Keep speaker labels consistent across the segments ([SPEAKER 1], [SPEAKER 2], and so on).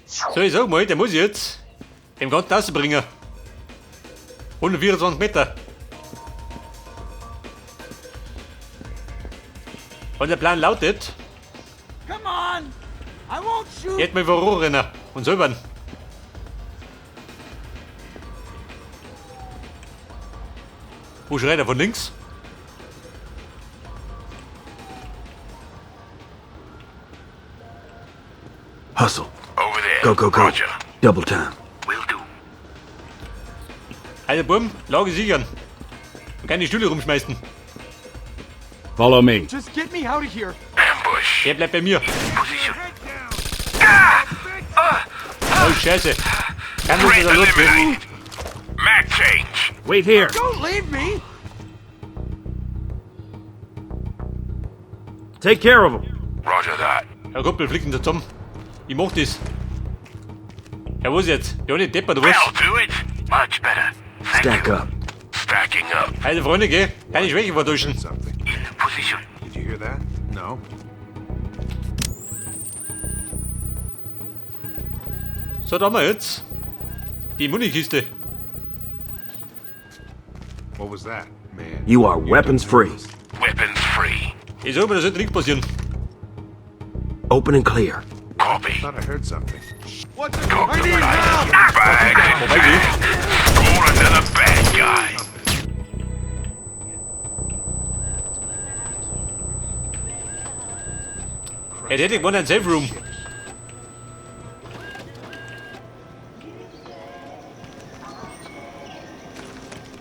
[SPEAKER 1] So, ich sag mal, der muss ich jetzt dem Ganzen rausbringen. 124 Meter. Und der Plan lautet,
[SPEAKER 2] Come on! I won't shoot!
[SPEAKER 1] jetzt mal rennen und säubern. Wo schreit er? Von links?
[SPEAKER 3] Hustle.
[SPEAKER 4] Over there.
[SPEAKER 3] Go, go, go.
[SPEAKER 4] Roger.
[SPEAKER 3] Double time.
[SPEAKER 4] Will do.
[SPEAKER 1] Also Buben, Lage sichern. Und keine Stühle rumschmeißen.
[SPEAKER 5] Follow me.
[SPEAKER 2] Just get me out of here!
[SPEAKER 4] Ambush.
[SPEAKER 1] Der bleibt bei mir.
[SPEAKER 4] Position.
[SPEAKER 1] Oh Scheiße. Kann uns
[SPEAKER 4] Threat
[SPEAKER 1] das los, gell?
[SPEAKER 4] eliminated. Mag change.
[SPEAKER 5] Wait here.
[SPEAKER 2] Don't leave me!
[SPEAKER 5] Take care of him.
[SPEAKER 4] Roger that.
[SPEAKER 1] Herr Kumpel, fliegen da zusammen. Ich mach das. Ja, was jetzt? Ja, nicht deppert, was?
[SPEAKER 4] That'll do it. Much better. Thank
[SPEAKER 3] Stack
[SPEAKER 4] you.
[SPEAKER 3] up.
[SPEAKER 4] Stacking up.
[SPEAKER 1] Also Freunde, gell? Keine Schwäche vortäuschen.
[SPEAKER 6] Something.
[SPEAKER 4] In position.
[SPEAKER 6] Did you hear that? No.
[SPEAKER 1] So, da haben wir jetzt. Die Munikiste.
[SPEAKER 6] What was that? Man.
[SPEAKER 3] You are
[SPEAKER 6] you're
[SPEAKER 3] weapons
[SPEAKER 6] too
[SPEAKER 3] free.
[SPEAKER 6] nervous.
[SPEAKER 4] Weapons free.
[SPEAKER 1] Ich sag mal, da sollte nichts passieren.
[SPEAKER 3] Open and clear.
[SPEAKER 4] Copy.
[SPEAKER 6] Thought I heard something.
[SPEAKER 2] What's the
[SPEAKER 4] Got
[SPEAKER 2] I
[SPEAKER 4] the
[SPEAKER 2] need help!
[SPEAKER 4] Bag.
[SPEAKER 1] Vorbei, gell?
[SPEAKER 4] Score another bad guy.
[SPEAKER 1] Ja, der hätte gewonnen, einen Safe Room.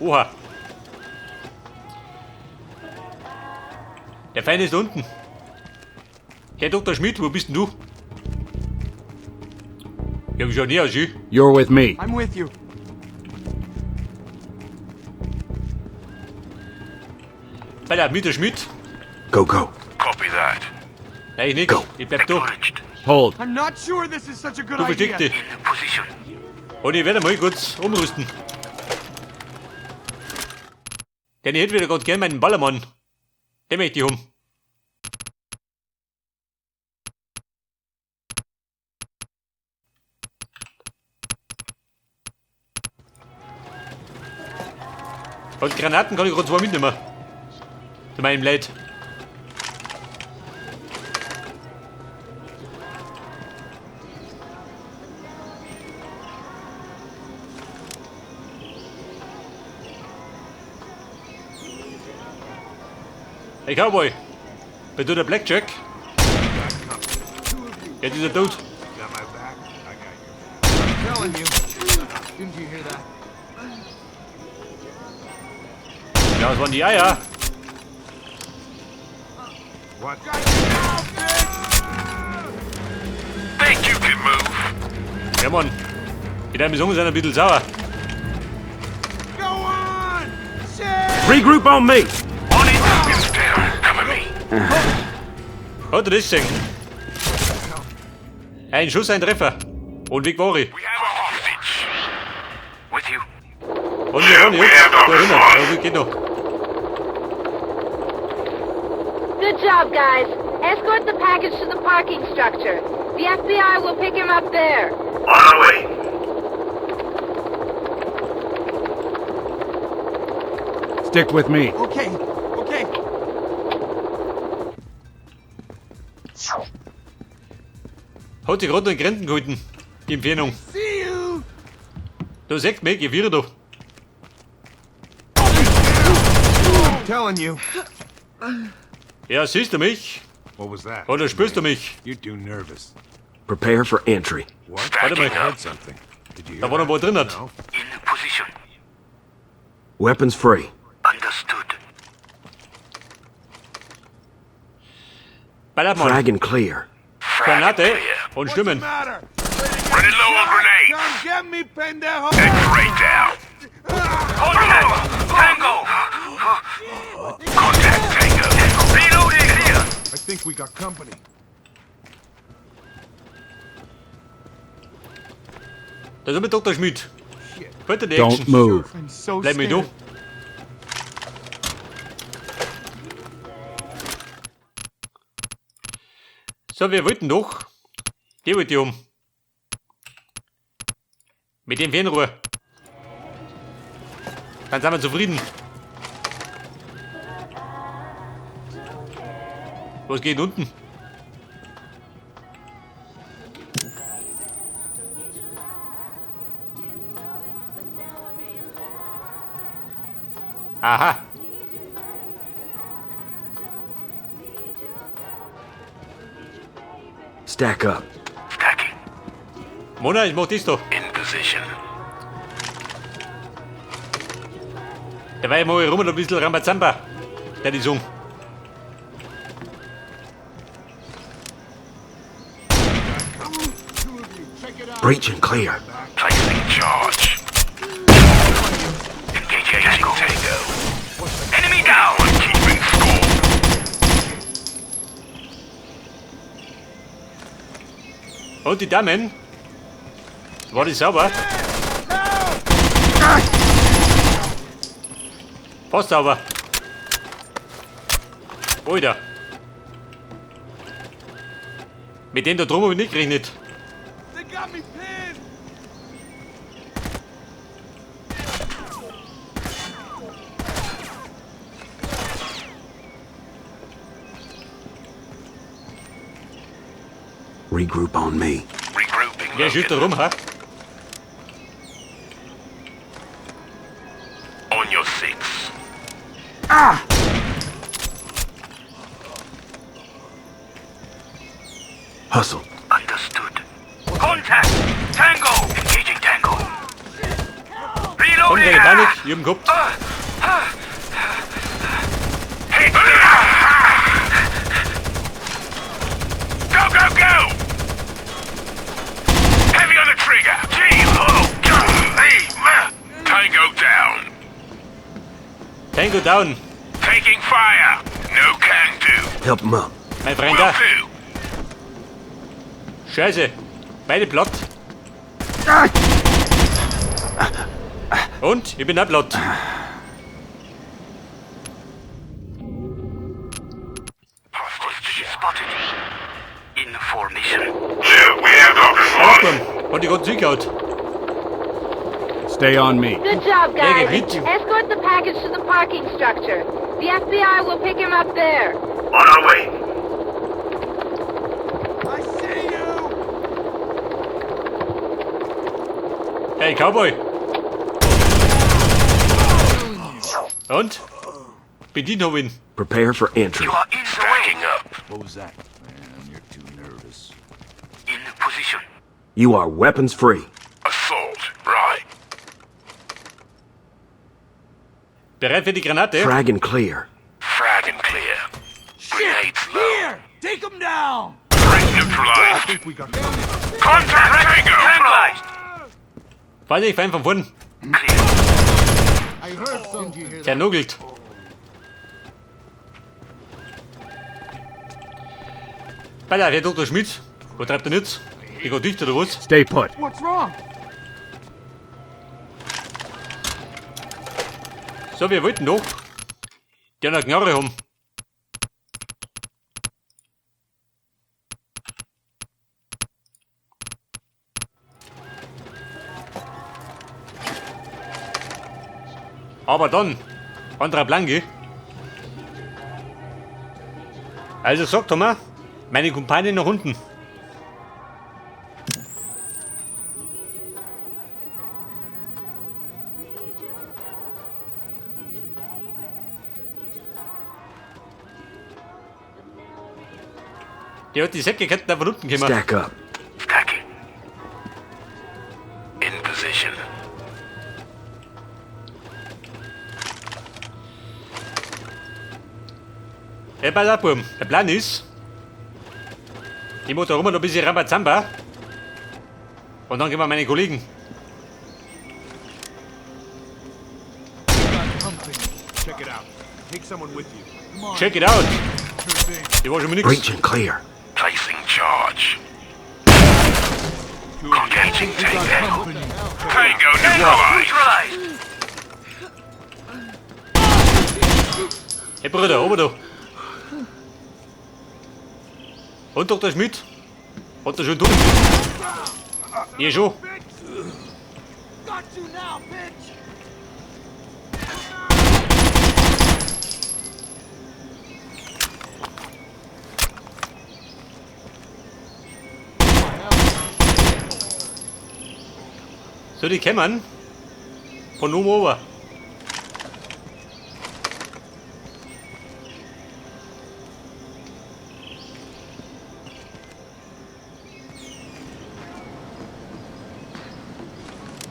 [SPEAKER 1] Oha. Der Feind ist unten. Herr Dr. Schmidt, wo bist denn du? Ja, wie schaut der aus, ich?
[SPEAKER 5] You're with me.
[SPEAKER 2] I'm with you.
[SPEAKER 1] Alter, mit der Schmidt.
[SPEAKER 3] Go, go.
[SPEAKER 4] Copy that.
[SPEAKER 1] Nein, ich nicht.
[SPEAKER 3] Go.
[SPEAKER 1] Ich bleib da.
[SPEAKER 4] Acknowledged.
[SPEAKER 5] Hold.
[SPEAKER 2] I'm not sure this is such a good
[SPEAKER 1] Du versteck
[SPEAKER 2] idea.
[SPEAKER 1] dich.
[SPEAKER 4] In position.
[SPEAKER 1] Und ich werde mal kurz umrüsten. Denn ich hätte wieder ganz gern meinen Ballermann. Den möchte ich um. Und Granaten kann ich gerade zwei mitnehmen. Zu meinem Leid. Hey Cowboy, bist du der Blackjack? Ja, dieser Dude.
[SPEAKER 6] Got my back? I got your back.
[SPEAKER 2] I'm telling you. Didn't you hear that?
[SPEAKER 1] Ja, das waren die Eier.
[SPEAKER 6] What?
[SPEAKER 4] Think you can move.
[SPEAKER 1] Ja, Mann. Die deine Zungen sind ein bisschen sauer.
[SPEAKER 2] Go on! Shit!
[SPEAKER 5] Regroup on me.
[SPEAKER 4] On it. It's down. Cover me.
[SPEAKER 1] Hat er das gesehen? Ein Schuss, ein Treffer. Und weg war ich.
[SPEAKER 4] We have a hostage. With you.
[SPEAKER 1] Und wir waren jetzt. Da erinnert. Ja, gut, geht noch.
[SPEAKER 7] Good job, guys. Escort the package to the parking structure. The FBI will pick him up there.
[SPEAKER 4] On our way.
[SPEAKER 5] Stick with me.
[SPEAKER 2] Okay, okay.
[SPEAKER 1] Hat sich gerade noch in Grenzen gehalten. Die Entfernung.
[SPEAKER 2] See you!
[SPEAKER 1] Du sagst mich, ich führe doch.
[SPEAKER 6] I'm telling you.
[SPEAKER 1] Ja, siehst du mich?
[SPEAKER 6] What was that?
[SPEAKER 1] Oder spürst du mich?
[SPEAKER 6] You're too nervous.
[SPEAKER 3] Prepare for entry.
[SPEAKER 6] What?
[SPEAKER 1] Warte mal.
[SPEAKER 6] I heard something. Did you hear
[SPEAKER 1] Da war noch
[SPEAKER 6] that?
[SPEAKER 1] wo drin hat.
[SPEAKER 6] No.
[SPEAKER 4] In position.
[SPEAKER 3] Weapons free.
[SPEAKER 4] Understood.
[SPEAKER 1] Ballert mal.
[SPEAKER 3] Frag and clear.
[SPEAKER 4] Frag and
[SPEAKER 1] Granate
[SPEAKER 4] clear.
[SPEAKER 1] und Stimmen.
[SPEAKER 6] Matter.
[SPEAKER 4] Running low on grenades.
[SPEAKER 6] Come get me, pendejo!
[SPEAKER 4] X-ray down. Contact! Tango! Contact Tango. Reloading here.
[SPEAKER 6] I think we got company.
[SPEAKER 1] Da sind wir Dr. Schmidt. Bitte die
[SPEAKER 5] Don't
[SPEAKER 1] Action.
[SPEAKER 5] move.
[SPEAKER 2] I'm so
[SPEAKER 1] Bleib mir
[SPEAKER 2] scared.
[SPEAKER 1] du. So, wir wollten doch. Die wollte ich um. Mit dem Fernrohr. Dann sind wir zufrieden. Was geht unten? Aha.
[SPEAKER 3] Stack up.
[SPEAKER 4] Stacking.
[SPEAKER 1] Mona, ich mach das da.
[SPEAKER 4] In position.
[SPEAKER 1] Dabei mach ich rum und ein bisschen Rambazamba. Der die Song.
[SPEAKER 3] Breach and clear.
[SPEAKER 4] Placing charge. Engaging Tango. Enemy down. Keeping score.
[SPEAKER 1] Und die Damen. War die sauber? Fast sauber. Alter. Mit dem da drum hab ich nicht gerechnet.
[SPEAKER 2] They got me pinned!
[SPEAKER 3] Regroup on me.
[SPEAKER 4] Regrouping.
[SPEAKER 1] Wer schießt da rum, ha?
[SPEAKER 4] On your six.
[SPEAKER 3] Hustle.
[SPEAKER 4] Understood. Contact. Tango. Engaging Tango.
[SPEAKER 1] Komm,
[SPEAKER 4] Reloading.
[SPEAKER 1] keine Panik, ich hab ihn gehabt.
[SPEAKER 4] Hit. Go, go, go! Heavy on the trigger. G, O, G, E, M. Tango down.
[SPEAKER 1] Tango down.
[SPEAKER 4] Taking fire. No can do.
[SPEAKER 3] Help him up.
[SPEAKER 1] Mein Freund
[SPEAKER 4] Will
[SPEAKER 1] da.
[SPEAKER 4] do.
[SPEAKER 1] Scheiße. Beide platt. Und? Ich bin auch platt.
[SPEAKER 4] Hostage spotted. In formation. Yeah, we have option
[SPEAKER 1] Buam, hat die ganze zugehauen.
[SPEAKER 5] Stay on me.
[SPEAKER 7] Good job, guys.
[SPEAKER 1] Hey, good.
[SPEAKER 7] Escort the package to the parking structure. The FBI will pick him up there.
[SPEAKER 4] On our way.
[SPEAKER 2] I see you!
[SPEAKER 1] Hey, Cowboy. Und? Bedient hab ihn.
[SPEAKER 3] Prepare for entry.
[SPEAKER 4] You are in the way. Up.
[SPEAKER 6] What was that? Man, you're too nervous.
[SPEAKER 4] In position.
[SPEAKER 3] You are weapons free.
[SPEAKER 4] Assault. Right.
[SPEAKER 1] Bereit für die Granate?
[SPEAKER 3] Frag and clear.
[SPEAKER 4] Frag and clear. Grenades low.
[SPEAKER 2] Here! Take him down!
[SPEAKER 4] Threat neutralized.
[SPEAKER 6] Think we got company.
[SPEAKER 4] Contact. Tango. Neutralized.
[SPEAKER 1] Warte, ich fein von vorn.
[SPEAKER 4] Clear.
[SPEAKER 2] I heard something. Didn't you hear that?
[SPEAKER 1] Zernugelt. Pass auf, Herr Dr. Schmidt. Wo treibt er nicht? Ich geh dicht oder was?
[SPEAKER 5] Stay put.
[SPEAKER 2] What's wrong?
[SPEAKER 1] So, wir wollten doch die eine Knarre haben. Aber dann, anderer Plan, gell? Also sagt mal, meine Kumpanen nach unten. Der hat die Säcke könnten da von unten kommen.
[SPEAKER 3] Stack up.
[SPEAKER 4] Stacking. In position.
[SPEAKER 1] Hey, pass auf, Buben. Der Plan ist, ich mach da rum noch ein bisschen Rambazamba. Und dann gehen wir meine Kollegen.
[SPEAKER 6] Got company. Check it out. Take someone with you.
[SPEAKER 2] Come on.
[SPEAKER 1] Check it out.
[SPEAKER 2] Sure thing.
[SPEAKER 1] Die war schon mal nix.
[SPEAKER 3] Breach and clear.
[SPEAKER 4] Placing charge. Engaging
[SPEAKER 2] We got
[SPEAKER 4] Tango.
[SPEAKER 2] company.
[SPEAKER 4] Tango neutralized.
[SPEAKER 1] Hey Bruder, oben da. Und Dr. Schmidt? Hat er schon durch? Ja schon.
[SPEAKER 2] Got you now, bitch!
[SPEAKER 1] So, die kämmern. Von oben over.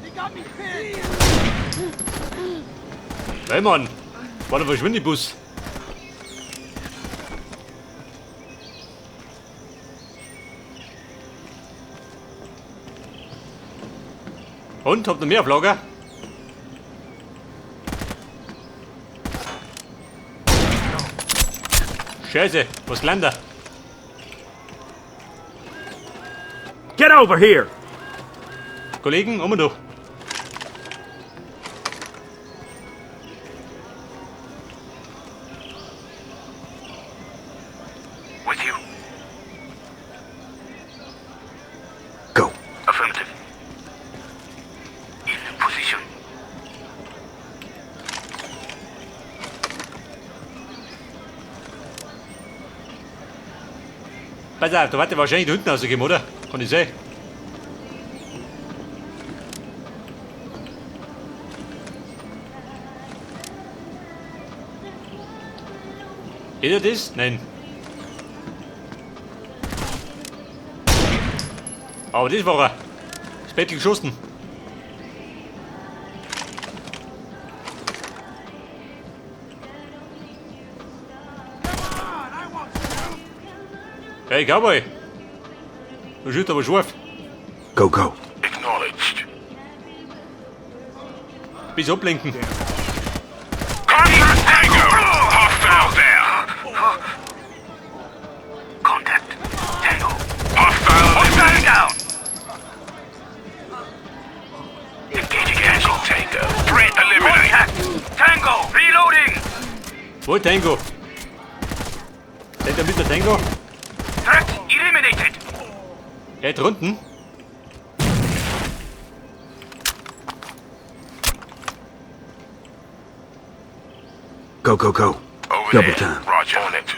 [SPEAKER 2] They got me pinned!
[SPEAKER 1] Hey Mann, war der Verschwindebus. Und, habt ihr mehr auf Lager? Scheiße, was gelandet?
[SPEAKER 5] Get over here!
[SPEAKER 1] Kollegen, um und durch.
[SPEAKER 4] With you.
[SPEAKER 3] Go.
[SPEAKER 4] Affirmative. In position.
[SPEAKER 1] Pass auf, da wird der wahrscheinlich da hinten rausgegeben, oder? Kann ich sein. Geht er das? Nein. Aber das war er. Spät geschossen. Hey, Cowboy. Du schießt aber scharf.
[SPEAKER 3] Go, go.
[SPEAKER 4] Acknowledged.
[SPEAKER 1] Bis ablenken.
[SPEAKER 4] Contact Tango! Hostile there! Contact. Tango. Hostile, Hostile down! Engaging Tango. Tango. Threat eliminated. Contact. Tango. Reloading.
[SPEAKER 1] Wo Tango? Seid ihr mit der Tango?
[SPEAKER 4] Threat eliminated.
[SPEAKER 1] Er hat unten.
[SPEAKER 3] Go, go, go.
[SPEAKER 4] Over
[SPEAKER 3] Double
[SPEAKER 4] there.
[SPEAKER 3] time.
[SPEAKER 4] Roger. On it.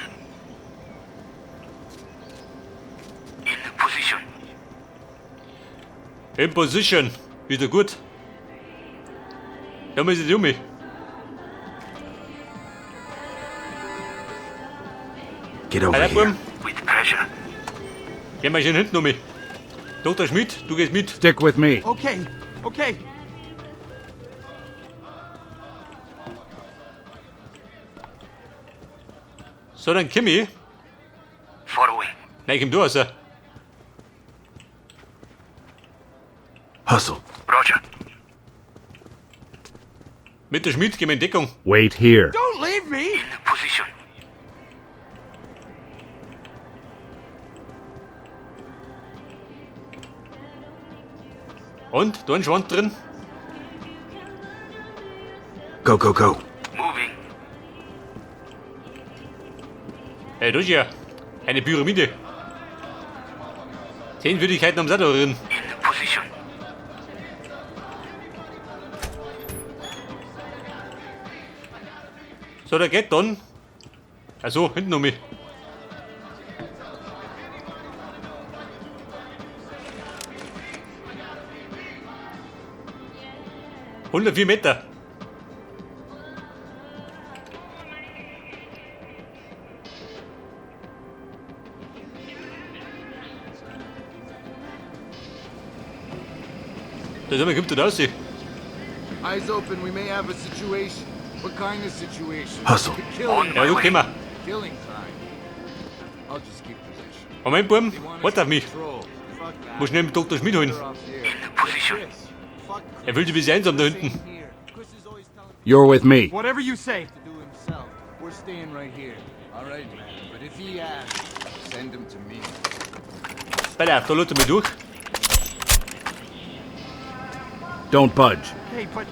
[SPEAKER 4] In position.
[SPEAKER 1] In Position. Wieder gut. Ja, muss ich um mich.
[SPEAKER 3] Get over
[SPEAKER 1] Alter,
[SPEAKER 3] here.
[SPEAKER 1] Buben.
[SPEAKER 4] With pleasure.
[SPEAKER 1] Geh mal schön hinten um mich. Dr. Schmidt, du gehst mit.
[SPEAKER 5] Stick with me.
[SPEAKER 2] Okay, okay.
[SPEAKER 1] So, dann Kimi.
[SPEAKER 4] Following.
[SPEAKER 1] Nein, komm du raus.
[SPEAKER 3] Hustle.
[SPEAKER 4] Roger.
[SPEAKER 1] Mit der Schmidt gehen wir in Deckung.
[SPEAKER 5] Wait here.
[SPEAKER 2] Don't leave me!
[SPEAKER 4] In position.
[SPEAKER 1] Und, da ein Schwand drin.
[SPEAKER 3] Go, go, go.
[SPEAKER 4] Moving.
[SPEAKER 1] Ey, das ist ja eine Pyramide. Sehenswürdigkeiten am Sattel drin.
[SPEAKER 4] In position.
[SPEAKER 1] So, der geht dann. Also, hinten um mich. ...104 Meter. Da ist einmal, kommt da raus.
[SPEAKER 2] Eyes open, we may have a situation. What kind of situation?
[SPEAKER 3] Hustle.
[SPEAKER 2] The killing,
[SPEAKER 1] Ja, du, komm mal.
[SPEAKER 2] killing kind. I'll just keep position.
[SPEAKER 1] Moment, Buben.
[SPEAKER 2] They want us
[SPEAKER 1] Warte
[SPEAKER 2] to
[SPEAKER 1] auf mich.
[SPEAKER 2] control. Fuck that.
[SPEAKER 1] Muss schnell mit Dr. Schmidt holen.
[SPEAKER 2] Better off here.
[SPEAKER 4] In position.
[SPEAKER 2] Chris, fuck Chris.
[SPEAKER 1] Er fühlt sich ein bisschen einsam da hinten.
[SPEAKER 2] Same here. Chris is always telling me
[SPEAKER 5] You're with me.
[SPEAKER 2] Whatever you say. To do himself. We're staying right here. All right, man. But if he asks, send him to me.
[SPEAKER 1] Pass auf, da lässt er mich durch.
[SPEAKER 5] Don't budge.
[SPEAKER 2] Hey, but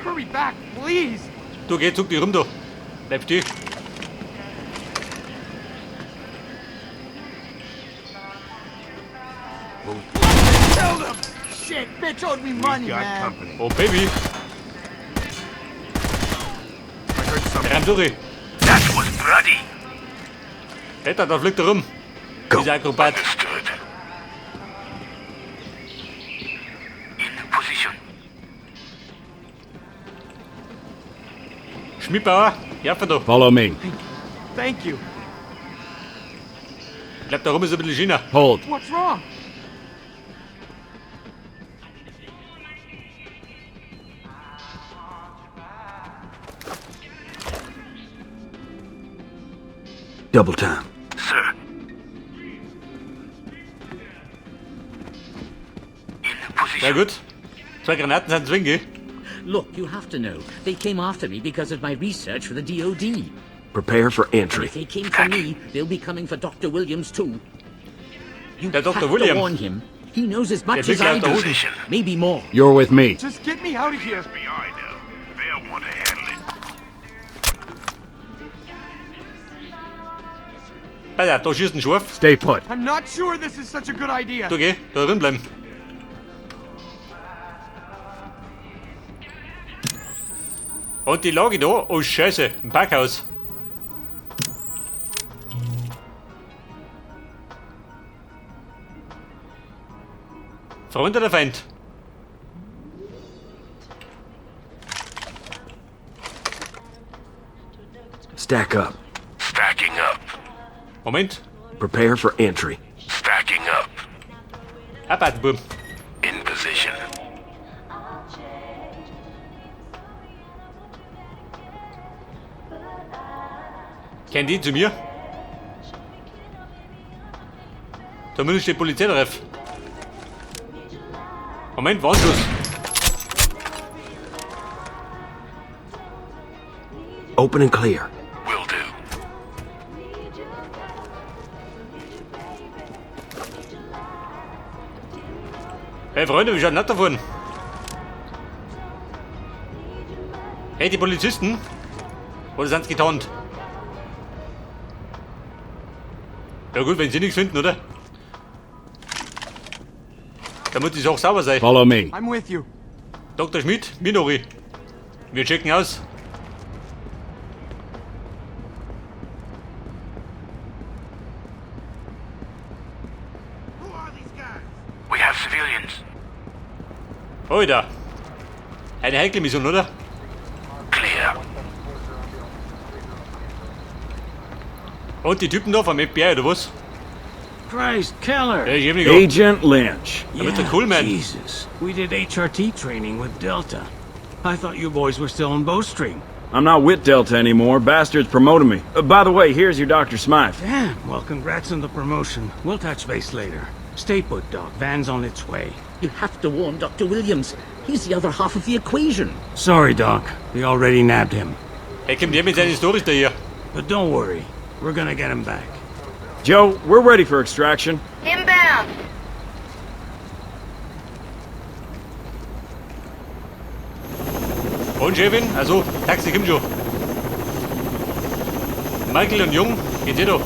[SPEAKER 2] hurry back, please.
[SPEAKER 1] Du, geh, zuck dich rum da. Bleib stehen.
[SPEAKER 2] Killed him. Shit. Shit, bitch owed me
[SPEAKER 6] We
[SPEAKER 2] money,
[SPEAKER 6] got
[SPEAKER 2] man.
[SPEAKER 6] company.
[SPEAKER 1] Oh, Baby.
[SPEAKER 6] I heard something.
[SPEAKER 1] Renn durch.
[SPEAKER 4] That was bloody.
[SPEAKER 1] Alter, da fliegt rum.
[SPEAKER 3] Go.
[SPEAKER 1] Dieser Akrobat.
[SPEAKER 4] Understood. In position.
[SPEAKER 1] Schmidbauer, ja, da.
[SPEAKER 5] Follow me.
[SPEAKER 2] Thank you.
[SPEAKER 1] Ich glaub, da rum ist ein bisschen China.
[SPEAKER 5] Hold.
[SPEAKER 2] What's wrong?
[SPEAKER 3] Double time.
[SPEAKER 4] Sir. In position.
[SPEAKER 1] Ja gut. Zwei Granaten sind zwingen, gell?
[SPEAKER 8] Look, you have to know. They came after me because of my research for the DOD.
[SPEAKER 3] Prepare for
[SPEAKER 8] And
[SPEAKER 3] entry.
[SPEAKER 8] if they came for me, they'll be coming for Dr. Williams too. You
[SPEAKER 1] Der Dr.
[SPEAKER 8] have
[SPEAKER 1] Williams.
[SPEAKER 8] to warn him. He knows as much
[SPEAKER 1] Der
[SPEAKER 8] as I
[SPEAKER 1] Wickler hat der
[SPEAKER 8] do.
[SPEAKER 1] Hoden.
[SPEAKER 8] Maybe more.
[SPEAKER 5] You're with me.
[SPEAKER 2] Just get me out of here.
[SPEAKER 4] FBI know. They'll want to handle it.
[SPEAKER 1] Alter, da schießt ein Schwarf.
[SPEAKER 5] Stay put.
[SPEAKER 2] I'm not sure this is such a good idea.
[SPEAKER 1] Du geh, da drin bleiben. Und die Lage da, oh Scheiße, ein Parkhaus. Freund oder Feind?
[SPEAKER 3] Stack up.
[SPEAKER 4] Stacking up.
[SPEAKER 1] Moment,
[SPEAKER 3] Prepare for entry.
[SPEAKER 4] Stacking up.
[SPEAKER 1] abwarten, Bub.
[SPEAKER 4] In position.
[SPEAKER 1] Kennt die zu mir? Zumindest steht Polizei drauf. Moment, Warnschuss.
[SPEAKER 3] Open and clear.
[SPEAKER 4] Will do.
[SPEAKER 1] Hey Freunde, wie schaut denn das davon? Hey, die Polizisten? Oder sind's getarnt? Ja gut, wenn sie nichts finden, oder? Da muss die Sache sauber sein.
[SPEAKER 5] Follow me.
[SPEAKER 2] I'm with you.
[SPEAKER 1] Dr. Schmidt, Minori. Wir checken aus.
[SPEAKER 6] Who are these guys?
[SPEAKER 4] We have civilians.
[SPEAKER 1] Alter. Eine heikle Mission, oder?
[SPEAKER 4] Clear.
[SPEAKER 1] Und die Typen da vom FBI, oder was?
[SPEAKER 9] Christ, Keller.
[SPEAKER 1] Ja, ich hab nicht auch.
[SPEAKER 5] Agent Lynch.
[SPEAKER 1] Da wird der cool, man.
[SPEAKER 9] Jesus. We did HRT training with Delta. I thought you boys were still in Bowstring.
[SPEAKER 5] I'm not with Delta anymore. Bastards promoted me. By the way, here's your Dr. Smythe.
[SPEAKER 9] Damn. Well, congrats on the promotion. We'll touch base later. Stay put, Doc. Van's on its way.
[SPEAKER 8] You have to warn Dr. Williams. He's the other half of the equation.
[SPEAKER 9] Sorry, Doc. They already nabbed him.
[SPEAKER 1] Er kommt her mit seinen Storys da hier.
[SPEAKER 9] But don't worry. We're gonna get him back.
[SPEAKER 5] Joe, we're ready for extraction.
[SPEAKER 7] Inbound.
[SPEAKER 1] Und Chefin, also, Taxi kommt schon. Michael und Jung, geht ihr da?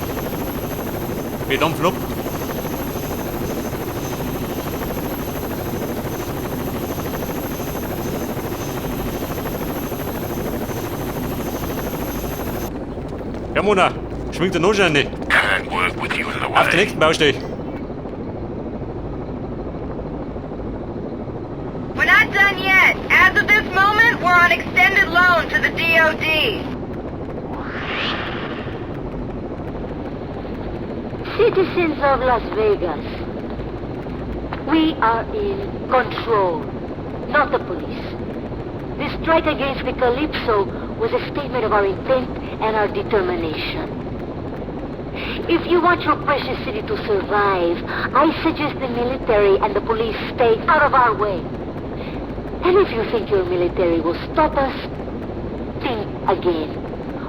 [SPEAKER 1] Wir dampfen ab. Ja, Mona, schwingt der Notschein nicht.
[SPEAKER 4] Can't work with you in the
[SPEAKER 1] Auf der
[SPEAKER 4] way.
[SPEAKER 1] nächsten Baustelle.
[SPEAKER 7] We're not done yet. As of this moment, we're on extended loan to the DOD.
[SPEAKER 10] Citizens of Las Vegas, we are in control, not the police. The strike against the Calypso was a statement of our intent and our determination. If you want your precious city to survive, I suggest the military and the police stay out of our way. And if you think your military will stop us, think again.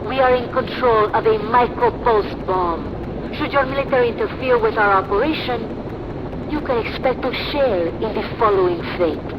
[SPEAKER 10] We are in control of a micropulse bomb. Should your military interfere with our operation, you can expect to share in the following fate.